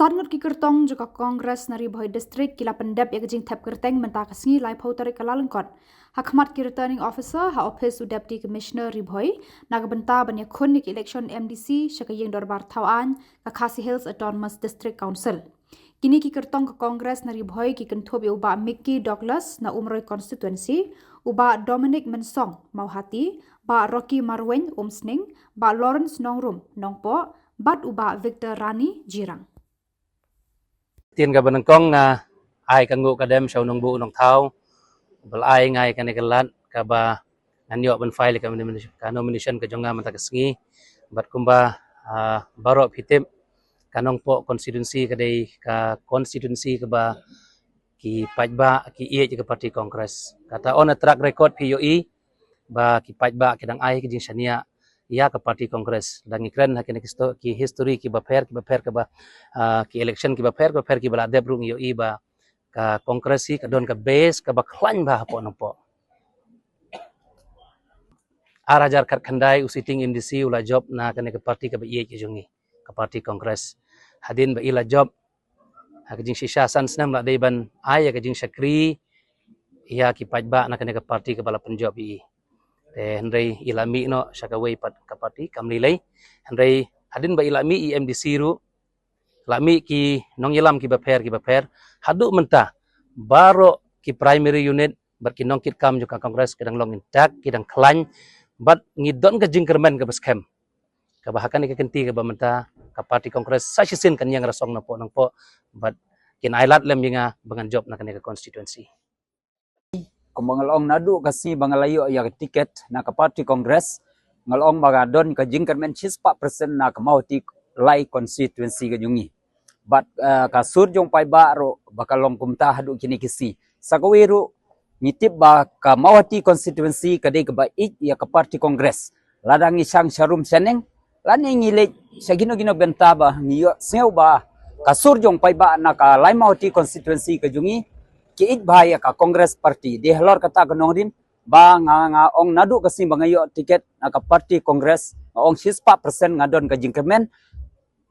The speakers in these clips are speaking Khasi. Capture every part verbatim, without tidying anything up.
Tang ngut ki kyrtong jong ka Congress na Ri Bhoi District ki la pyndep ïa ka jingthep kyrteng mynta ka sngi laiphew tarik Kyllalyngkot, ha khmat ki Returning Officer ha ophis u Deputy Commissioner Ri Bhoi, na ka bynta ban ïakhun ïa ka election M D C sha ka ïing dorbar thaw aiñ ka Khasi Hills Autonomous District Council. Kine ki kyrtong ka Congress na Ri Bhoi ki kynthup ïa u Bah Mickey Douglas na Umroi Constituency, u Bah Dominic Mynsong, Mawhati, Bah Rocky Marwein, Umsning, Bah Lawrence Nongrum, Nongpoh, bad u Bah Victor Rani, Jirang. Ktien kaba nyngkong nga ai ka nguh ka dem sha u nongbuh u nongthaw ba la ai nga ïa kane ka lad kaba ngan ïoh ban file ïa ka nomination, ka nomination ka jong nga mynta ka sngi. Bad kumba, ah, baroh phi tip, ka Nongpoh constituency ka dei ka constituency kaba ki paidbah ki ïeit ïa ka party Congress. Kata on a track record phi ïohi ba ki paidbah ki dang ai ka jingshaniah ïa ka party Congress. Dang ngi kren ha kine ki sto-, ki history kiba pher, kiba pher kaba, ah, ki election kiba pher, kiba pher kiba la dep ruh ngi ïohi ba ka Congress hi ka don ka base kaba khlaiñ bha hapoh Nongpoh. Ar hajar khatkhyndai u sitting M D C u la jop na kane ka party kaba ïeit ka jong ngi, ka party Congress. Hadien ba i la jop, ha ka jingshisha san snem la dei ban ai ïa ka jingshakri ïa ki paidbah na kane ka party kaba la pynjop ïa i. Te hynrei i la mih noh sha kawei pat ka party kam lei lei. Hynrei hadien ba i la mih i M D C ruh, la mih ki nongïalam kiba pher kiba pher, haduh mynta baroh ki primary unit bad ki nongkitkam jong ka Congress ki dang long intact, ki dang khlaiñ, bad ngi don ka jingkyrmen kaba skhem kaba ha kane ka kynti kaba mynta ka party Congress sa shisien kan ïeng rasong napoh Nongpoh, bad kin ai lad lem ïa nga ba ngan jop na kane ka constituency. Kumba nga la ong naduh ka sngi ba nga la ïoh ïa ka ticket na ka party Congress, nga la ong ba nga don ka jingkyrmen shispah percent na ka Mawhati lai constituency ka jong ngi. Bad, eh, ka sur jong paidbah ruh ba ka long kumta haduh kine ki sngi. Sa kawei ruh ngi tip ba ka Mawhati constituency ka dei kaba ïeit ïa ka party Congress. Lada ngi shang sharum shaneng, lane ngi leit sha kino kino bynta ba ngi ïohsngew ba ka sur jong paidbah na ka lai Mawhati constituency ka jong ngi ki ïeit bha ïa ka Congress party. Dei halor kata ka nongrim ba nga, nga ong naduh ka sngi ba nga ïoh ticket na ka party Congress, nga ong shispah percent nga don ka jingkyrmen.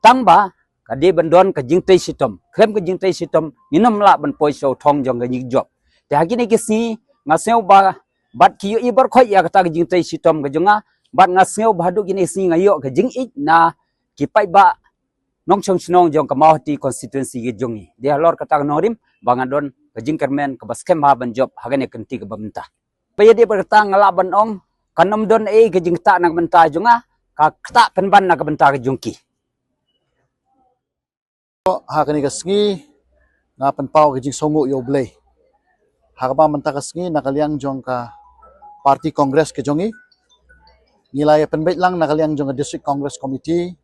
Tang ba ka dei ban don ka jingtrei shitom. Khlem ka jingtrei shitom ngin ym lah ban poi sha u thong jong ka jingjop. Te ha kine ki sngi nga sngew ba bad ki ïohi baroh khoit ïa kata ka jingtrei shitom ka jong nga, bad nga sngew ba haduh kine ki sngi nga ïoh ka jingïeit na ki paidbah nongshong shnong jong ka Mawhati constituency ka jong ngi. Dei halor kata ka nongrim ba nga don ka jingkyrmen kaba skhem bha ban jop ha kane ka kynti kaba mynta. Ba ïadei bad kata nga lah ban ong kan ym don ei ka jingktah na ka bynta jong nga, ka ktah pynban na ka bynta ka jong ki. Ha kane ka sngi nga pynpaw ka jingsngewnguh ïa U Blei ha kaba mynta ka sngi na ka liang jong ka party Congress ka jong ngi, ngi la ïa pynbeit lang na ka liang jong ka District Congress Committee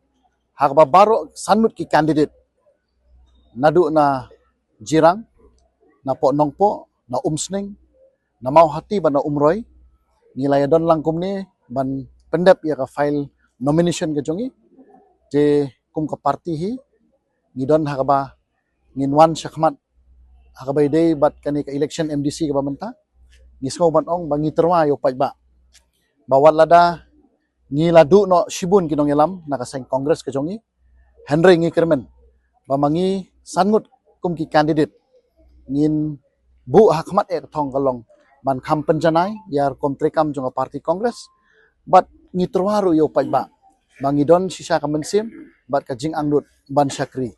ha kaba baroh san ngut ki candidate naduh na Jirang, napoh Nongpoh, na Umsning, na Mawhati bad na Umroi, ngi la ïa don lang kumne ban pyndep ïa ka file nomination ka jong ngi. Te kum ka party hi ngi don ha kaba ngin wan shakhmat ha kaba ïadei bad kane ka election M D C kaba mynta. Ngi sngew ban ong ba ngi tyrwa ïa u paidbah ba wat lada ngi la duh noh shibun ki nongïalam na ka seng Congress ka jong ngi, hynrei ngi kyrmen ba ma ngi san ngut kum ki candidate ngin buh ha khmat eh ka thong ka long ban kham pynjanai ïa rukom treikam jong ka party Congress. Bad ngi tyrwa ruh ïa u paidbah ba ngi don shisha ka mynsiem bad ka jingangnud ban shakri.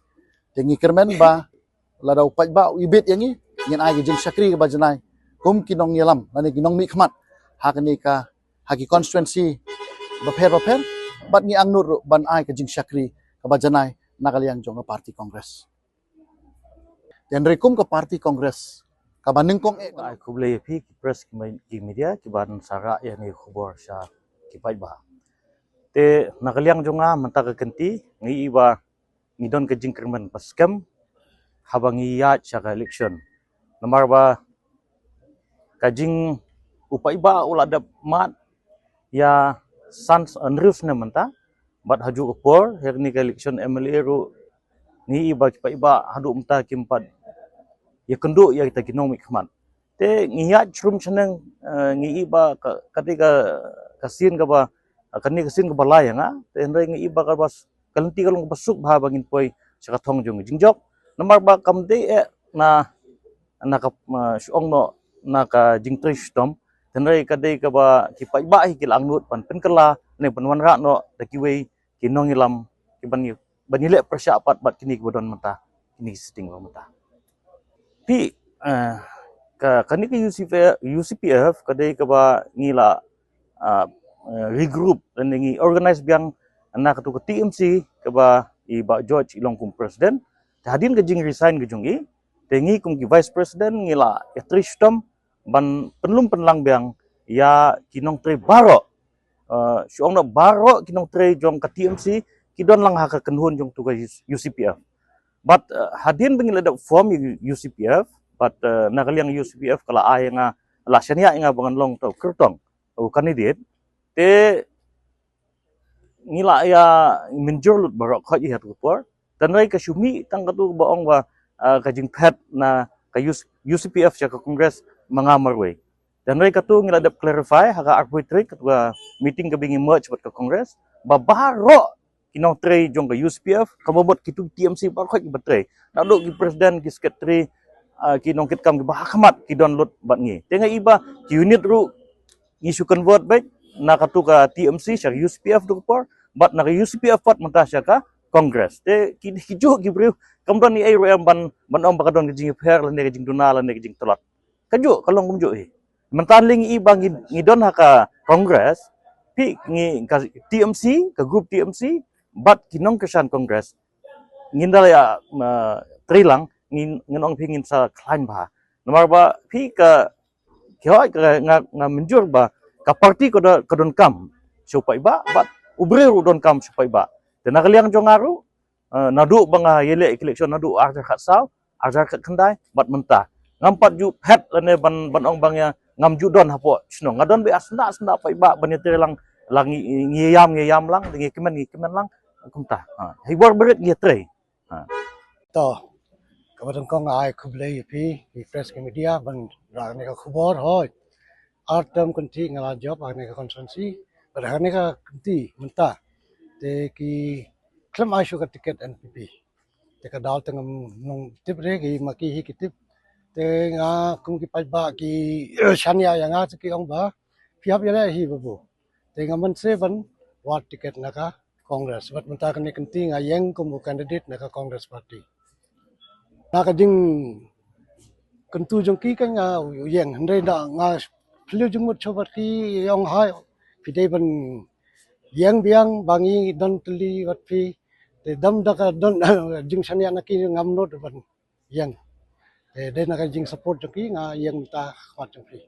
Te ngi kyrmen ba lada u paidbah u ibit ïa ngi, ngin ai ka jingshakri kaba janai kum ki nongïalam lane ki nongmihkhmat ha kane ka, ha ki constituency bapher bapher. Bad ngi angnud ruh ban ai ka jingshakri kaba janai na ka liang jong ka party Congress. Te hynrei kum ka party Congress kaba nyngkong eh. Ai khublei ïa phi ki press, ki me-, ki media kiban sa rah ïa kane ka khubor sha ki paidbah. Te na ka liang jong nga mynta ka kynti ngi i ba ngi don ka jingkyrmen ba skhem haba ngi ïaid sha ka election. Namar ba ka jing u paidbah u la dep mad ïa san, hynriew snem mynta, bad ha juh ka por ïa kane ka election M L A ruh ngi i ba ki paidbah haduh mynta kim pat ïakynduh ïa kita ki nongmihkhmat. Te ngi ïaid sharum shaneng, eh, ngi i ba ka, kane ka, ka sien kaba, kane ka sien kaba lai ïa nga. Te hynrei ngi i ba kaba s-, ka lynti ka long kaba suk bha ba ngin poi sha ka thong jong ka jingjop. Namar ba kam dei eh na, na ka, uh, shu ong noh na ka jingtrei shitom. Hynrei ka dei kaba ki paidbah hi ki la angnud ban pynkylla ne ban wanrah noh da kiwei ki nongïalam ki ban ïa, ban ïaleh pyrshah pat bad kine kiba don mynta, kine ki sitting ba mynta. Phi, eh, ka, kane ka U C P F, U C P F ka dei kaba ngi la, ah, eh, regroup lane ngi organize biang na katu ka T M C kaba i Bah George i long kum president. Te hadien ka jingresign ka jong i, te ngi kum ki vice president ngi la ïatrei shitom ban pynlum pynlang biang ïa ki nongtrei baroh. Uh, shu ong noh baroh ki nongtrei jong ka T M C ki don lang ha ka kynhun jong tu ka U C P F. But, uh, hadien ba ngi la dep form ïa U C P F, but, uh, na ka liang U C P F ka la ai ïa nga, la shaniah ïa nga ba ngan long uta u kyrtong, u candidate. Te ngi la ïa mynjur lut baroh khoit ïa tu ka por. Hynrei ka shu mih tang katu ba ong ba, ah, ka jingphet na ka U C, U C P F sha ka Congress ma nga marwei. Hynrei katu ngi la dep clarify ha ka arphew tarik katu ka meeting kaba ngi merge bad ka Congress ba baroh ki nongtrei jong ka U C P F, kaba mut kitu T M C baroh kiba trei. Naduh ki president, ki secretary, ah, ki nongkitkam kiba ha khmat ki don lut bad ngi. Te nga i ba ki unit ruh ngi shu convert beit na katu ka T M C sha ka U C P F tu ka por, bad na ka U C P F pat mynta sha ka Congress. Te ki, ki juh ki briew, kam don ei ei ruh em ban, ban ong ba ka don ka jingïapher lane ka jingduna lane ka jingtlot. Ka juh, ka long kumjuh hi. Mynta lei ngi i ba ngi, ngi don ha ka Congress, phi ngi ka T M C, ka group T M C, bad ki nongkyrshan Congress. Ngin da la ïa, uh, trei lang, ngin, ngin ong phi ngin sa khlaiñ bha. Namar ba phi ka, ki hoi ka nga, nga mynjur ba ka party ka don, ka donkam sha u paidbah, bad u briew ruh donkam sha u paidbah. Te na ka liang jong nga ruh, eh, naduh ba nga ïaleh election naduh arhajar khatsaw, arhajar khatkhyndai bad mynta, ngam pat ju phet lane ban, ban ong ba nga ngam ju don hapoh shnong. Nga don beit ha sna sna paidbah ban ïatrei lang, lang ngi, ngi ïam, ngi ïam lang, ngi kmen, ngi kmen lang. Kumta. Ha, hi bor berit ngi ïatrei. Ha. To, kaba nyngkong nga ai khublei ïa phi, phi press ki media ban rah kane ka khubor, hoi. Ar term kynthih nga la jop ha kane ka constituency, bad ha kane ka kynthih mynta te ki khlem ai shuh ka ticket N P P. Te ka daw te ngam nang tip re, ki ma ki hi ki tip. Te nga kum ki paidbah ki shaniah ïa nga te ki ong ba phi hap ïaleh hi babu. Te nga mynse ban wad ticket na ka Congress. Bad mynta kane kynthih nga ïeng kum u candidate na ka Congress Party. Na ka jingkyntu jong ki kan nga ïeng, hynrei da nga phylliew jingmut shuh bad ki, ong hai phi dei ban ïeng biang ba ngi don tylli bad phi. Te dam da ka don jingshaniah na ki ngam nud ban ïeng. Te dei na ka jingsupport jong ki nga ïeng mynta khmat jong phi.